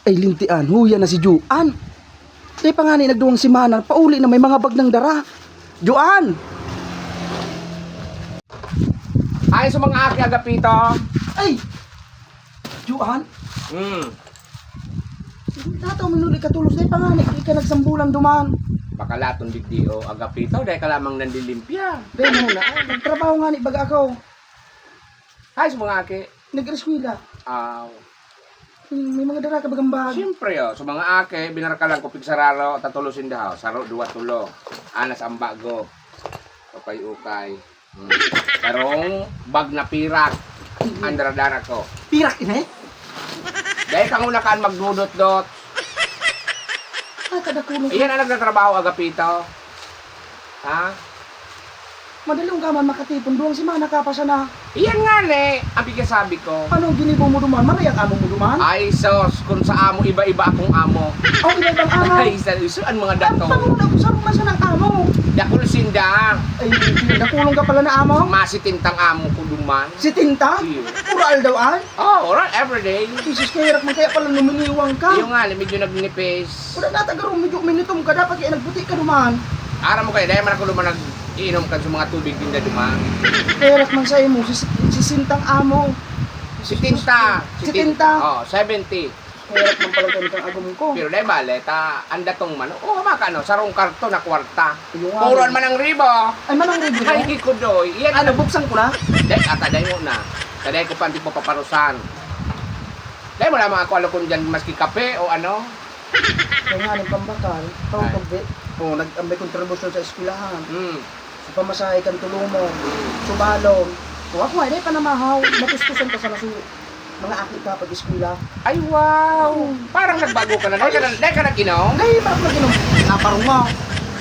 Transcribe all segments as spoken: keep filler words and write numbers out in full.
Ay, lintian, huya na si Juan. Di pa ngani nagduwang semana, pauli na may mga bag nang dara. Juan! Ay, sa mga aki, Agapito. Ay! Juan? Hmm. Nataw mo nuli katulos, di pa ngani, di ka nagsambulan duman. Bakalaton digdi, o, Agapito, dahil ka lamang nanlilimpya. Di mo na, nagtrabaho ngani baga ako. Ay, sa mga aki. Nag-eskwela. Aw. Hmm, may mga dara ka bagang bag. Siyempre, oh, sa mga aki, binarkalan ko pigsararo, tatulo sinda, oh. Saro, duwa, tulo. Anas ang bago. Ukay-ukay. Hmm. Sarong bag na pirak. Ang dara-dara ko. Pirak ini? Dahil kang una kaan magdudot-dot. Ay, kadakulong. Iyan ang nagtatrabaho, Agapito. Ha? Madali ka man makatipon, duwang semana ka pa sana. Iyan nga, ne, ang pigkasabi ko. Anong ginibo mo duman? Maray ang amo mo duman? Ay, sos, kung sa amo, iba-iba akong amo. Oh, iba-ibang amo? Ay, sa iso, ang mga dato. Ang panguna ko sa mga sanang amo. Dakul sinda. Ay, dakulong ka pala na amo? Masitintang amo ko duman. Sitenta? Iyo. Puro aldaw, ay? Oh, oral every day. Jesus, kaya man kaya pala luminiwang ka. Iyo nga, medyo nagnipis. Wala na, tagaro, medyo uminitom ka. Dapat kaya nagputi ka duman. Aram mo kaya, dahil man ako duman nag-iinom ka sa mga tubig ninda duman. Kaya man sa imo, si, si Sintang amo. Sitenta. Sitenta. Oh, seventy. Kaya man pala ganito ang agom ko. Pero dahil bale, ta, ang datong mano, oh, maka ano, sarong karton na kwarta. Iyo nga, Puron man ang ribo. Ay, manang ribo, no? Ay, kudoy. Yan, Ano, buksan ko na? Dahil ata, dahil mo na. Sa dahil ko pa, hindi ko paparusan. Dahil mo lamang ako alokon dyan, maski kape o ano. Kaya nga, nagpambakal, Ay. pangkabi. Oh, nag-, may kontribusyon sa eskwelahan. Hmm. Sa pamasahe kan tulo mo. Subalon. Kung ako nga, dahil panamahaw, matustusan ka sa nasu-, mga aki ka pag-eskwela. Ay, wow! Oo. Parang nagbago ka na. Dahil ka na, Ayos. dahil ka nag-inom? Dahil ba ako nag-inom? Naparungaw.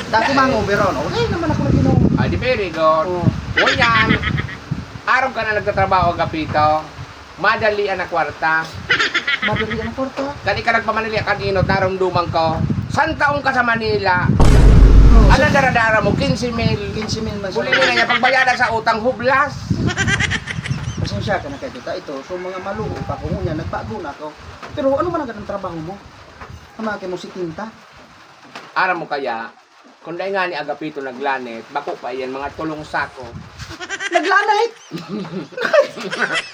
Dati Dahil. mga overall. Oh, dahil naman ako nag-inom. Ah, di very good. Oo. Ngunyan, araw ka na nagtatrabaho, Agapito. Madali ang kwarta. Madali ang kwarta? Kani ka nagpamanali, kan inot, narumduman ko. San taon ka sa Manila? Oh, Anong sa- dara-dara mo? Quince mil. Quince mil man sa Buli nila niya, pagbayaran sa utang, hublas. Pasensya ka na kay kita ito. So, mga maluho pa ko, ngunyan, nagbago na ako. Pero ano man ang ganang trabaho mo? Amake mo, sitenta? Aram mo kaya, kung dai nga ni Agapito naglanit, bako pa iyan, mga tulong sako. Naglanit?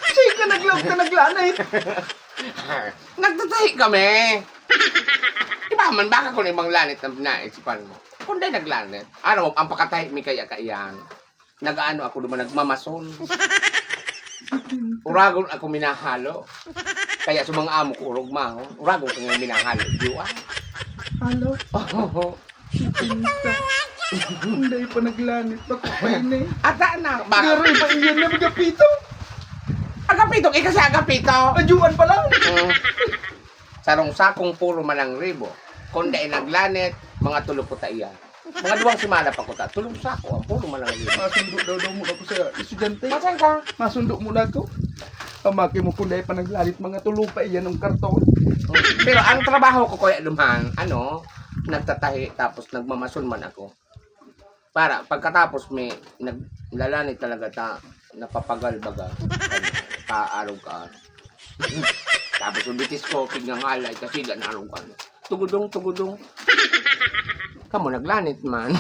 Sige ka, naglaog ka, naglanit. Nagtatahi kami. Iba man, baka kung ibang lanit ang naisipan mo. Kung dai naglanit, ano, ang pakatahi mi kaya kaiyan. Nag-aano ako duman, nagmamason. Uragon ako minahalo. Kaya sa mga amo ko, urog mahon. Uragon ko nga minahalo. Di ba? Halo? Oo. Sitenta. Hindi pa naglanit. Bako pa ini. Ata na. Bak- Pero iba iyan na magapito. Agapito, ika sa agapito. Ajuan pa lang. Mm. Sarong sakong puro manang ribo. Kung dai naglanit, mga tulo puta iyan. Mga duwang semana pa ko ta, tulong sako, ang puro man lang yun. Masundo daw daw muna ko sa estudyante. Masan ka? Masundo muna ako. Amake mo kung dai pa naglalit, mga tulo pa iyan ang karton. Pero ang trabaho ko, Kuya Lumhan, ano, nagtatahi, tapos nagmamason man ako. Para, pagkatapos may naglalanit talaga ta, napapagal baga. Kaarog ka. Tapos yung bitis ko, pignangalay, kasi ganarog ka. Tugudong, tugudong. Kamo, naglanit man.